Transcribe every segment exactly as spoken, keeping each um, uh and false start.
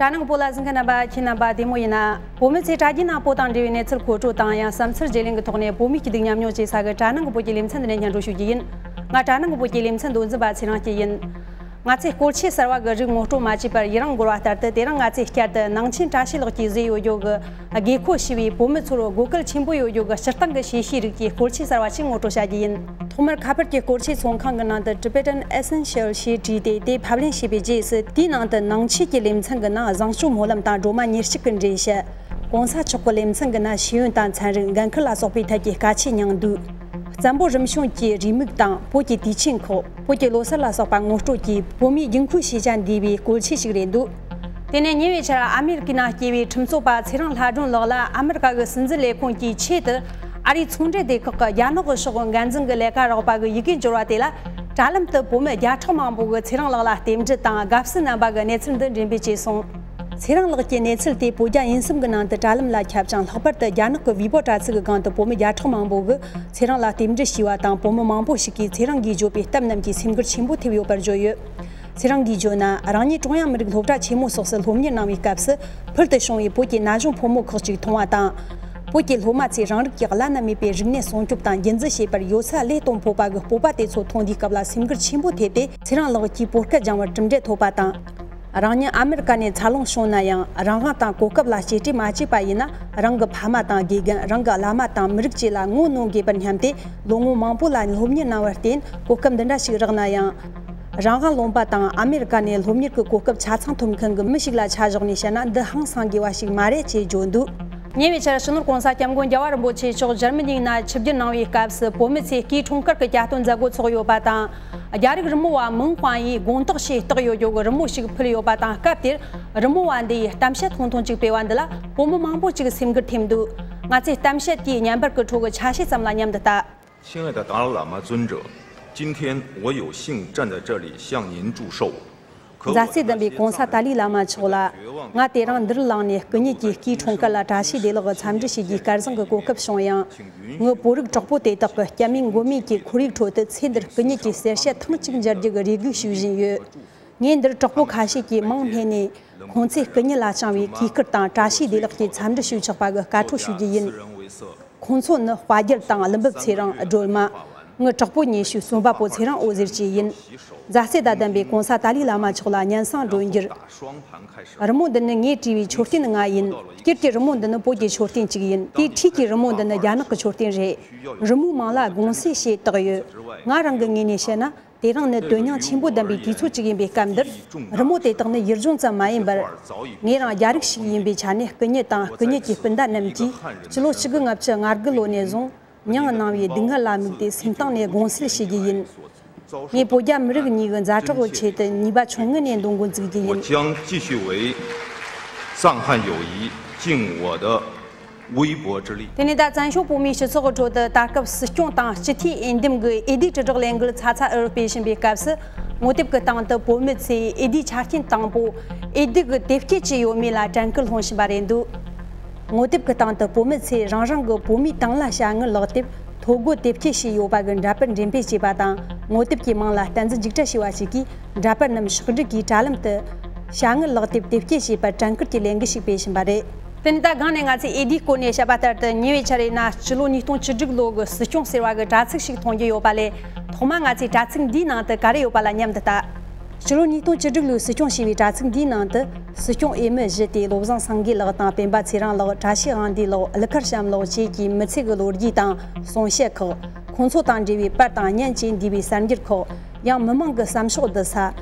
དྲ་ནང་གི་བོད་ལ་གཟིགས་མཁན་རྣམ་པ་ཁྱེད་རྣམ་པ་བདེ་མོ་ཡིན་ན། བོད་མི་ཚོས་དྲ་རྒྱའི་ནང་བོད་དང་འབྲེལ་བའི་གནས་ཚུལ་མཁོ་སྤྲོད་དང་། ཡང་བསམ་ཚུལ་བརྗེ་ལེན་གྱི་ཐོག་ནས་བོད་མིའི་སྐྱིད་སྡུག་མཉམ་མྱོང་བྱེད་ས་གི་དྲ་ནང་གི་བོད་ཀྱི་ལེ་ཚན་འདི་ནས་སྙན་སྒྲོན་ཞུ་རྒྱུ་ཡིན། ང་དྲ་ནང་གི་བོད་ཀྱི་ལེ་ཚན་མདོ་འཛིན་པ་ཚེ་རིང་སྐྱིད་ཡིན། ང་ཚོས་སྐོར་ཆས་གསར་བ་གི་རིགས་ངོ་སྤྲོད་མ་བྱས་པར་ཡི་རང་འགོར་བ་ལྟར་དུ། དེ་རིང་ང་ཚོས་བསྐྱར་དུ་ནང་ཆེན་བཀྲ་ཤིས་ལགས་ཀྱིས་བཟོས་ཡོད་རྒྱུ་གི་དགོས་མཁོ་ཞེས་པའི་བོད་མི་ཚོར་དགོས་གལ་ཆེན་པོ་ཡོད་རྒྱུ་གི་སྤྱིར་བཏང་གི་ཞེ་ཤུལ་རིགས་ཀྱི་སྐོར་ཆས་གསར་བ་ཞིག་ངོ་སྤྲོད་བྱ་རྒྱུ་ཡིན། ཐོག་མར་ཁ་པར་གྱི་སྐོར་ཆས་ཚོང་ཁང་གི་ནང་དུ་Tibetan Essential ཞེས་བྲིས་ཏེ། དེ་ཕབ་ལེན་བྱས་པའི་རྗེས་སུ། དེའི་ནང་དུ་ནང་ཆོས་ཀྱི་ལེ་ཚན་གྱི་ནང་བཟང་སྤྱོད་སྨོན་ལམ་དང་སྒྲོལ་མ་ཉེར་གཅིག་གི་འགྲེལ་བཤད། གོང་ས་མཆོག་གི་ལེ་ཚན་གྱི་ནང་ཤེས་ཡོན་དང་ཚན་རིག། འགན་ཁུར་ལ་སོགས་པའི་ཐད་ཀྱི་དཀའ་སྤྱད་སྙིང་བསྡུས། བཙན་པོ་རིམ་བྱོན་གྱི་རེའུ་མིག་དང་། བོད་ཀྱི་དུས་ཆེན་ཁག་བོད་ཀྱི་ལོ་གསར་ལ་སོགས་པ་ངོ་སྤྲོད་ཀྱིས། བོད་མིའི་རྒྱུན་མཁོའི་ཤེས་བྱ་འདུས་པའི་སྐོར་ཆས་ཤིག་རེད་འདུག་དེ་ནས་ཉེ་བའི་ཆར་ཨ་མེ་རི་ཀའི་ནང་སྐྱེས་པའི་ཁྲིམས་རྩོད་པ་ཚེ་རིང་ལྷ་སྒྲོན་ལགས་ལ་ཨ་མེ་རི་ཀ་གི་སྲིད་འཛིན་ལས་ཁུངས་ཀྱིས་ཆེད་དུ་ཨ་རིའི་ཚོང་འབྲེལ་སྡེ་ཁག་གི་རྒྱ་ནག་གི་ཕྱོགས་འགན་འཛིན་གྱི་ལས་ཀ་རོགས་པ་གི་ཡི་གེ་འབྱོར་བ་དེ་ལ། དྲ་ལམ་དུ་བོད་མི་བརྒྱ་ཕྲག་མང་པོ་གིས་ཚེ་རིང་ལགས་ལ་རྟེན་འབྲེལ་དང་དགའ་བསུ་རྣམ་པ་གི་གནས་ཚུལ་འདི་འགྲེམས་སྤེལ་བྱས་སོང་། ཚེ་རིང་ལགས་ཀྱི་གནས་ཚུལ་དེ་བོད་རྒྱ་དབྱིན་གསུམ་གྱི་ནང་དུ་དྲ་ལམ་ལ་ཁྱབ་ཅིང་། ལྷག་པར་དུ་རྒྱ་ནག་གི་ཝི་པོ་དྲ་ཚིགས་ཀྱི་སྒང་དུ་བོད་མི་བརྒྱ་ཕྲག་མང་པོ་གིས་ཚེ་རིང་ལ་རྟེན་འབྲེལ་ཞུས་པ་དང་། བོད་མི་མང་པོ་ཞིག་གིས་ཚེ་རིང་གིས་བརྗོད་པའི་གཏམ་རྣམས་ཀྱིས་སེམས་འགུལ་ཆེན་པོ་ཐེབས་ཡོད་པར་བརྗོད་ཡོད། ཚེ་རིང་གིས་བརྗོད་ན། རང་ཉིད་ཀྲུང་དབྱང་མི་རིགས་སློབ་གྲྭ་ཆེན་མོ་སོགས་སུ་སློབ་གཉེར་གནང་བའི་སྐབས་སུ། ཕུལ་དུ་བྱུང་བའི་བོད་ཀྱི་ན་གཞོན་ཕོ་མོ་ཁག་ཅིག་མཐོང་བ་དང་། བོད་ཀྱི་སློབ་མ་ཚོས་རང་རིགས་ཀྱི་བླ་ན་མེད་པའི་རིག་གནས་སྲུང་སྐྱོབ་དང་རྒྱུན་འཛིན་བྱེད་པར་ཡོད་ཚད་བློས་གཏོང་ཕོད་པ་གི་སྤོབས་པ་དེ་ཚོ་མཐོང་དུས། སྐབས་ལ་སེམས་འགུལ་ཆེན་པོ་ཐེབས་ཏེ། ཚེ་རིང་ལགས་ཀྱིས་བོད་སྐད་སྦྱང་བར་གྲུབ་འབྲས་ཐོབ་པ་དང་། རང་ཉིད་ཨ་མེ་རི་ཀ་ནས་འཚར་ལོངས་བྱུང་ན་ཡང་། རང་དབང་དང་གོ་སྐབས་ལ་གཅེས་སྤྲས་མ་བྱས་པ་ཡིན་ན། རང་གི་ཕ་མ་དང་དགེ་རྒན། རང་གི་བླ་མ་དང་མི་རིགས་བཅས་ལ་ངོ་གནོང་དགོས་པར་སྙམ་སྟེ། ལོ་ངོ་མང་པོ་ལ་སློབ་གཉེར་གནང་བར་བརྟེན། གོ་སྐབས་འདི་འདྲ་ཞིག་རག་ན་ཡང་། རང་དབང་ལུང་པ་དང་ཨ་མེ་རི་ཀ་ནས་སློབ་གཉེར་གྱི་གོ་སྐབས་ཆ་ཚང་ཐོབ་མཁན་གྱི་མི་ཞིག་ལ་ཆ་བཞག་ནས་བཤད་ན། འདི་ཧང་སང་དགོས་པ་ཞིག་མ་རེད་ཅེས་བརྗོད་འདུག་ཉེ་བའི་ཆར་སྤྱི་ནོར་༸གོང་ས་༸སྐྱབས་མགོན་རྒྱལ་བ་རིན་པོ་ཆེ་མཆོག་འཇར་མ་ནིའི་ནང་ཆིབས་བསྒྱུར་གནང་བའི་སྐབས་སུ། བོད་མི་ཚོས་སྐུའི་འཁྲུངས་སྐར་གྱི་གྱ་སྟོན་མཛད་སྒོ་ཚོགས་ཡོད་པ་དང་། རྒྱ་རིགས་རི་མོ་བ་མིང་ཧུའང་ཡིས་དགོངས་དག་ཞེས་བཏགས་ཡོད་རྒྱུ་གི་རི་མོ་ཞིག་ཕུལ་ཡོད་པ་དང་། སྐབས་དེར་རི་མོ་བ་འདི་ཡིས་གཏམ་བཤད་ཐུང་ཐུང་ཅིག་སྤེལ་བ་འདི་ལ་བོད་མི་མང་པོ་ཅིག་སེམས་འགུལ་ཐེབས་འདུག་ང་ཚོས་གཏམ་བཤད་དེའི་བརྙན་པར་གྱི་ཁྲོད་ཀྱི་ཆ་ཤས་ཙམ་ལ་མཉམ་དུ་ལྟ། 亲爱的达赖喇嘛尊者，今天我有幸站在这里向您祝寿。 མཛའ་བརྩེ་ལྡན་པའི་༸གོང་ས་ཏཱ་ལའི་བླ་མ་མཆོག་ལ། ང་དེ་རིང་འདིར་ལངས་ནས་སྐུ་ཉིད་ཀྱི་སྐུའི་འཁྲུངས་སྐར་ལ་བཀྲ་ཤིས་བདེ་ལེགས་འཚམས་འདྲི་ཞུ་རྒྱུའི་སྐལ་བཟང་གི་གོ་སྐབས་བྱུང་ཡང་། ངའི་བོད་རིགས་གྲོགས་པོ་དེ་དག་གི་སྐྱ་མིན་མགོ་མིན་གྱི་ཁོར་ཡུག་ཁྲོད་དུ། ཚེ་འདིར་སྐུ་ཉིད་ཀྱི་གསལ་བཤད་ཐེངས་གཅིག་མཇལ་རྒྱུ་གི་རེ་སྒུག་ཞུ་བཞིན་ཡོད། ངས་འདིར་གྲོགས་པོ་ཁ་ཤས་ཀྱི་མིང་སྨྲས་ནས། ཁོང་ཚོས་སྐུ་ཉིད་ལ་བཅངས་པའི་གུས་བཀུར་དང་བཀྲ་ཤིས་བདེ་ལེགས་ཀྱི་འཚམས་འདྲི་ཞུ་ཆོག་པ་གི་བཀའ་འཁྲོལ་ཞུ་རྒྱུ་ཡིན། ཁོང་ཚོ་ནི་དཔའ་རྒྱལ་དང་ཀླུ་འབུམ་ཚེ་རིང་། སྒྲོལ་མ། ངའི་གྲོགས་པོ་ཉེ་ཤོས་རྩོམ་པ་པོ་ཚེ་རིང་འོད་ཟེར་བཅས་ཡིན། མཛའ་བརྩེ་དང་ལྡན་པའི་༸གོང་ས་ཏཱ་ལའི་བླ་མ་མཆོག་ལ་སྙན་སེང་སྒྲོན་རྒྱུར། རི་མོ་འདི་ནི་ངས་བྲིས་པའི་མཆོད་རྟེན་ལྔ་ཡིན། དཀྱིལ་གྱི་རི་མོ་འདི་ནི་བོད་ཀྱི་མཆོད་རྟེན་གཅིག་ཡིན། དེའི་འཁྲིས་ཀྱི་རི་མོ་འདི་ནི་རྒྱ་ནག་གི་མཆོད་རྟེན་རེད། རི་མོའི་མིང་ལ་དགོང་ཟས་ཞེས་བཏགས་ཡོད། ང་རང་གི་ངོས་ནས་བཤད་ན། དེ་རིང་ནི་དོན་སྙིང་ཆེན་པོ་ལྡན་པའི་དུས་ཚོད་ཅིག་ཡིན་པའི་སྐབས་འདིར། རི་མོ་དེ་དག་ནི་ཡུལ་ལྗོངས་ཙམ་མ་ཡིན་པར། ངེད་རང་རྒྱ་རིགས་ཤིག་ཡིན་པའི་ཆ་ནས། སྐུ་ཉིད་དང་སྐུ་ཉིད་ཀྱི་སྤུན་ཟླ་རྣམས་ཀྱིས་སྤྱི་ལོ་ཆིག་དགུ་ལྔ་བཅུ་ང་དགུ་ལོ་ནས་བཟུང་མྱ་ངན་གནང་བའི་སྡུག་བསྔལ་ལ་དམིགས་ཏེ་སེམས་གཏིང་ནས་དགོངས་སེལ་ཞུ་རྒྱུ་ཡིན། ངས་བོད་རྒྱ་མི་རིགས་གཉིས་ཀྱི་མཛའ་གྲོགས་ཀྱི་ཆེད་དུ་ནུས་པ་ཆུང་ངུ་ནས་འདོན་འགོ་འཛུགས་རྒྱུ་ཡིན། 我将继续为藏汉友谊尽我的 微薄之力。 དེ་ནས་ད་བཙན་བྱོལ་བོད་མིའི་སྤྱི་ཚོགས་ཀྱི་ཁྲོད་དུ། ད་སྐབས་སྲིད་སྐྱོང་དང་སྤྱི་འཐུས་འོས་འདེམས་ཀྱི་འོས་བསྡུའི་དྲིལ་བསྒྲགས་ལས་འགུལ་ཚ་ཚ་འུར་འུར་སྤེལ་བཞིན་པའི་སྐབས་སུ། ངོ་དེབ་ཀྱི་སྟེང་དུ་བོད་མི་ཚོས་འོས་བསྡུའི་ཆ་རྐྱེན་དང་པོ། འོས་བསྡུ་གི་དེབ་སྐྱེལ་བྱས་ཡོད་མེད་ལ་དྲན་སྐུལ་སློང་བཞིན་པ་རེད་འདུག་ངོ་དེབ་ཀྱི་སྟེང་དུ་བོད་མི་ཚོས་རང་རང་གི་བོད་མིའི་དང་བླངས་བྱ་དངོས་ལག་དེབ་ཐོ་འགོད་དེབ་སྐྱེལ་བྱས་ཡོད་པ་གི་འདྲ་པར་འགྲེམས་སྤེལ་བྱས་པ་དང་། ངོ་དེབ་ཀྱི་མིང་ལ་བསྟན་འཛིན་འཇིགས་བྲལ་ཞེས་པ་ཞིག་གིས། འདྲ་པར་རྣམས་ཕྱོགས་བསྒྲིགས་ཀྱིས་དྲ་ལམ་དུ་བྱ་དངོས་ལག་དེབ་དེབ་སྐྱེལ་བྱས་པར་དྲན་སྐུལ་གྱི་ལས་འགུལ་ཞིག་སྤེལ་བཞིན་པ་རེད། དེ་ནས་ད་སྒང་ནས་ང་ཚོས་འོས་བསྡུའི་སྐོར་ནས་བཤད་པ་ལྟར་དུ། ཉེ་བའི་ཆར་ཡིན་ན། སྤྱི་ལོ་ཉིས་སྟོང་བཅུ་དྲུག་ལོ་གི་སྲིད་སྐྱོང་ཟེར་བ་གི་དྲ་ཚིགས་ཤིག་མཐོང་རྒྱུ་ཡོད་པ་ལས། ཐོག་མ་ང་ཚོས་དྲ་ཚིགས་འདིའི་ནང་དུ་ག་རེ་ཡོད་པ་ལ་མཉམ་དུ་ལྟ། སྤྱི་ལོ་ཉིས་སྟོང་བཅུ་དྲུག་ལོའི་སྲིད་སྐྱོང་ཞེས་པའི་དྲ་ཚིགས་འདིའི་ནང་དུ། སྲིད་སྐྱོང་འོས་མི་བཞི་སྟེ། བློ་བཟང་སེང་གེ་ལགས་དང་། སྤེན་པ་ཚེ་རིང་ལགས། བཀྲ་ཤིས་དབང་འདུས་ལགས། ཀླུ་མཁར་བྱམས་ལགས་བཅས་ཀྱི་མི་ཚེ་གི་ལོ་རྒྱུས་དང་གསུང་བཤད་ཁག་ཁོང་ཚོ་དང་འབྲེལ་བའི་པར་དང་བརྙན་བཅས་འདུས་པའི་གསར་འགྱུར་ཁག་ཡང་མི་མང་གི་བསམ་ཕྱོགས་བསྡུ་ས།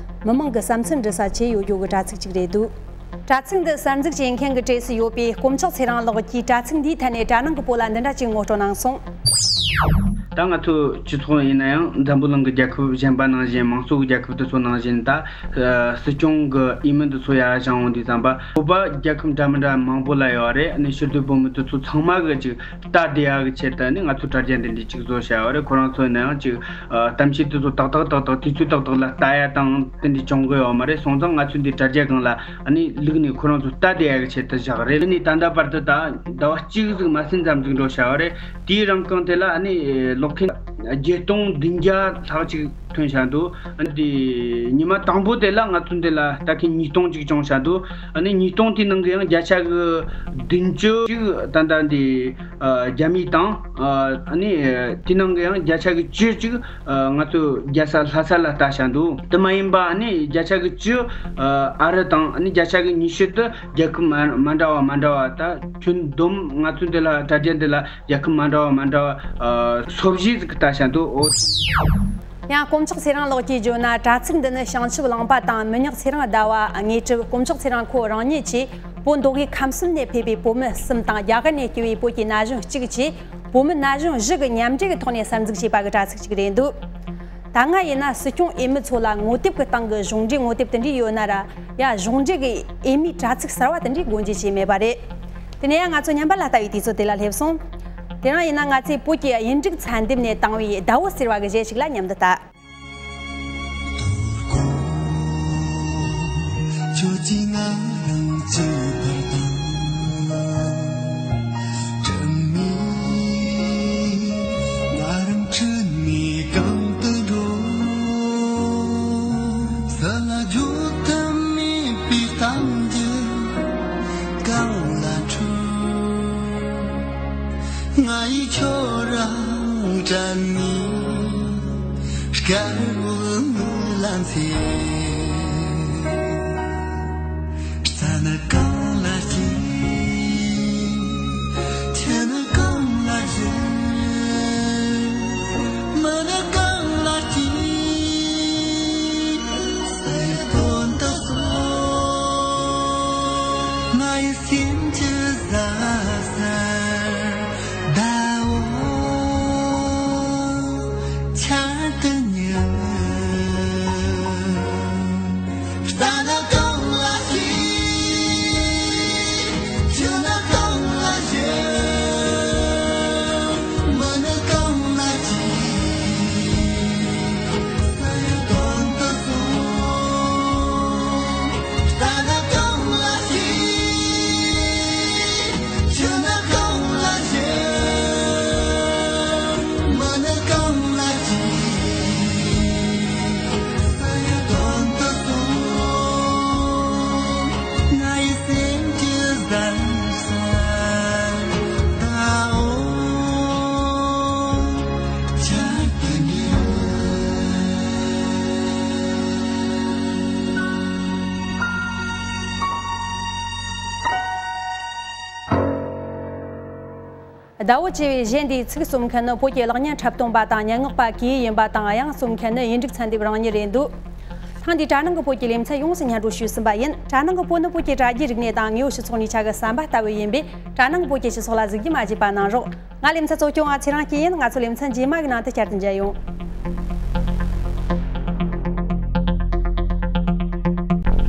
མི་མང་གི་བསམ་ཚུལ་འདྲི་ས་བཅས་ཡོད་རྒྱུ་གི་དྲ་ཚིགས་ཅིག་རེད་འདུག་དྲ་ཚིགས་འདི་གསར་འཛུགས་བྱེད་མཁན་གྱི་གྲས་སུ་ཡོད་པའི་དཀོན་མཆོག་ཚེ་རིང་ལགས་ཀྱིས་དྲ་ཚིགས་འདིའི་ཐད་ནས་དྲ་ནང་གི་བོད་ལ་འདི་འདྲ་ཅིག་ངོ་སྤྲོད་གནང་སོང་། ད་ང་ཚོའི་སྤྱི་ཚོགས་ཡིན་ན་ཡང་། འཛམ་བུ་གླིང་གི་རྒྱལ་ཁབ་གཞན་པ་ནང་བཞིན། མང་གཙོ་གི་རྒྱལ་ཁབ་དེ་ཚོ་ནང་བཞིན། ད་སྲིད་སྐྱོང་གི་འོས་མི་འདི་ཚོ་ཡར་བཞེངས་ཡོང་དུས་ཙམ་པ། བོད་པ་རྒྱལ་ཁབ་འདྲ་མི་འདྲ་མང་པོ་ལ་ཡོད་རེད། ཨ་ནི་ཕྱིར་སྡོད་བོད་མི་དེ་ཚོ་ཚང་མ་གི་ཅིག་ལྟ་བདེ་ཡག་གི་ཆེད་དུ་ནི་ང་ཚོ་དྲ་རྒྱ་འདི་འདྲའི་ཅིག་བཟོ་བྱ་བ་རེད། ཁོ་རང་ཚོ་ནི་ཡང་ཅིག་ཨ་གཏམ་བཤད་དེ་ཚོ་ཏག་ཏག་ཏག་ཏག་དུས་ཚོད་ཏག་ཏག་ལ་ལྟ་ཡ་དང་དེ་འདྲའི་བྱུང་གི་ཡོད་མ་རེད། སོང་ཙང་ང་ཚོ་འདི་དྲ་རྒྱ་སྒང་ལ་ཨ་ནི་བླུགས་ནས་ཁོ་རང་ཚོ་ལྟ་བདེ་ཡག་གི་ཆེད་དུ་བཞག་རེད། ཨ་ནི་ད་ལྟ་བར་དུ་ད་ཟླ་བ་གཅིག་ཟིག་མ་ཟིན་ཙམ་ཟིག་འགྲོ་བྱ་བ་རེད། དེའི་རིང་གང་དེ་ལ་ཨ་ནི་ཀློག་མཁན་བརྒྱད་སྟོང་བདུན་བརྒྱ་ལྷག་ཅིག་ ཐོན་བཞག་འདུག། ཨ་ནི་དེ་ཉི་མ་དང་པོ་དེ་ལ་ང་ཚོ་འདི་ལ་ལྟ་མཁན་ཉིས་སྟོང་ཅིག་བྱུང་བཞག་འདུག། ཨ་ནི་ཉིས་སྟོང་དེའི་ནང་གི་ཡང་བརྒྱ་ཆ་གི་བདུན་ཅུ་ཅིག་ད་ལྟ་འདི་ཨ་རྒྱ་མི་དང་། ཨ་ནི་དེའི་ནང་གི་ཡང་བརྒྱ་ཆ་གི་བཅུ་ཅིག་ཨ་ང་ཚོ་རྒྱལ་ས་ལྷ་ས་ལ་ལྟ་བཞག་འདུག། དེ་མ་ཡིན་པ་ཨ་ནི་བརྒྱ་ཆ་གི་བཅུ་ཨ་ཨ་རི་དང་། ཨ་ནི་བརྒྱ་ཆ་གི་ཉི་ཤུ་དེ་རྒྱལ་ཁབ་མ་མ་འདྲ་བ་མ་འདྲ་བ། ད་ཁྱོན་བསྡོམས་ང་ཚོ་འདི་ལ་དྲ་རྒྱ་འདི་ལ་རྒྱལ་ཁབ་མ་འདྲ་བ་མ་འདྲ་བ་ཨ་སོ་བཞི་ཟིག་ལྟ་བཞག་འདུག། འོ། ཡང་དཀོན་མཆོག་ཚེ་རིང་ལགས་ཀྱིས་བརྗོད་ན། དྲ་ཚིགས་འདི་ནི་བྱང་ཆུབ་གླིང་པ་དང་མི་ཉག་ཚེ་རིང་ཟླ་བ། དངོས་གྲུབ་དཀོན་མཆོག་ཚེ་རིང་ཁོ་རང་ཉིད་ཀྱིས་བོད་མདོ་དབུས་ཁམས་གསུམ་ནས་ཕེབས་པའི་བོད་མི་གསུམ་དང་། རྒྱ་གར་ནས་སྐྱེས་པའི་བོད་ཀྱི་ན་གཞོན་གཅིག་བཅས་བོད་མི་ན་གཞོན་བཞི་གི་མཉམ་འབྲེལ་གྱི་ཐོག་ནས་གསར་འཛུགས་བྱས་པ་གི་དྲ་ཚིགས་ཤིག་རེད་འདུག། ད་སྔ་ཡིན་ན་སྲིད་སྐྱོང་འོས་མི་ཚོ་ལ་ངོ་དེབ་ཀྱི་སྟེང་གི་གཞུང་འབྲེལ་ངོ་དེབ་དེ་འདྲས་ཡོད་ན་ར། ཡ་གཞུང་འབྲེལ་གྱི་འོས་མིའི་དྲ་ཚིགས་གསར་བ་དེ་འདྲས་སྒོ་འབྱེད་བྱས་མེད་པ་རེད། དེ་ནས་ཡང་ང་ཚོ་ཉམས་པ་ལ་ལྟ་བའི་དུས་ཚོད་དེ་ལ་སླེབས་སོང་། དེ་རིང་ཡིན་ན་ང་ཚོས་བོད་ཀྱི་དབྱིན་འབྲུག་ཚན་དེབ་ནས་བཏང་བའི་ཟླ་བོ་ཟེར་བ་གི་གཞས་ཤིག་ལ་མཉམ་དུ་ལྟ། ང་ཡིས་ཁྱོད་རང་དྲན་ནས་དཀར་འོད་ལ་འཚེར། རྩྭ་ནི་གང་ལ་སྐྱེས། ཆུ་ནི་གང་ལ་བཞུར། མི་ནི་གང་ལ་སྐྱེས། ས་ཡི་དོན་དུ་སོང་། ང་ཡི་སེམས་ཀྱི་ཟ་ཟར་ཟླ་བོ་ཆར་དུ་ཉུལ། རྩྭ་ནི་གང་ལ་སྐྱེས། ཆུ་ནི་གང་ལ་བཞུར། མི་ནི་གང་ལ་སྐྱེས། ས་ཡི་དོན་དུ་སོང་། རྩྭ་ནི་གང་ལ་སྐྱེས། ཆུ་ནི་གང་ལ་བཞུར། མི་ནི་གང་ལ་སྐྱེས། ས་ཡི་དོན་དུ་སོང་། ང་ཡི་སེམས་ཀྱི་ཟ་ཟར་ཟླ་བོ་ཆར་དུ་ཉུལ། ཟླ་བོ་ཅེས་པའི་གཞས་འདིའི་ཚིག་རྩོམ་མཁན་ནི་བོད་ཀྱི་གློག་བརྙན་འཁྲབ་སྟོན་པ་དང་སྙན་ངག་པ་གུ་ཡི་ཡིན་པ་དང་། དབྱངས་རྩོམ་མཁན་ནི་དབྱིན་འབྲུག་ཚན་སྡེབ་རང་ཉིད་རེད་འདུག། ཐེངས་འདིའི་དྲ་ནང་གི་བོད་ཀྱི་ལེ་ཚན་ཡོངས་སུ་སྙན་སྒྲོན་ཞུས་ཟིན་པ་ཡིན། དྲ་ནང་གི་བོད་ནི་བོད་ཀྱི་དྲ་རྒྱའི་རིག་གནས་དང་དངོས་ཡོད་སྤྱི་ཚོགས་གཉིས་ཆ་གི་ཟམ་པ་ལྟ་བུ་ཡིན་པས། དྲ་ནང་གི་བོད་ཀྱི་སྤྱི་ཚོགས་ལ་གཟིགས་རྒྱུ་མ་བརྗེད་པ་གནང་རོགས། ང་ལེ་ཚན་གཙོ་སྐྱོང་བ་ཚེ་རིང་སྐྱིད་ཡིན། ང་ཚོ་ལེ་ཚན་རྗེས་མ་གི་ནང་དུ་བསྐྱར་དུ་མཇལ་ཡོང་།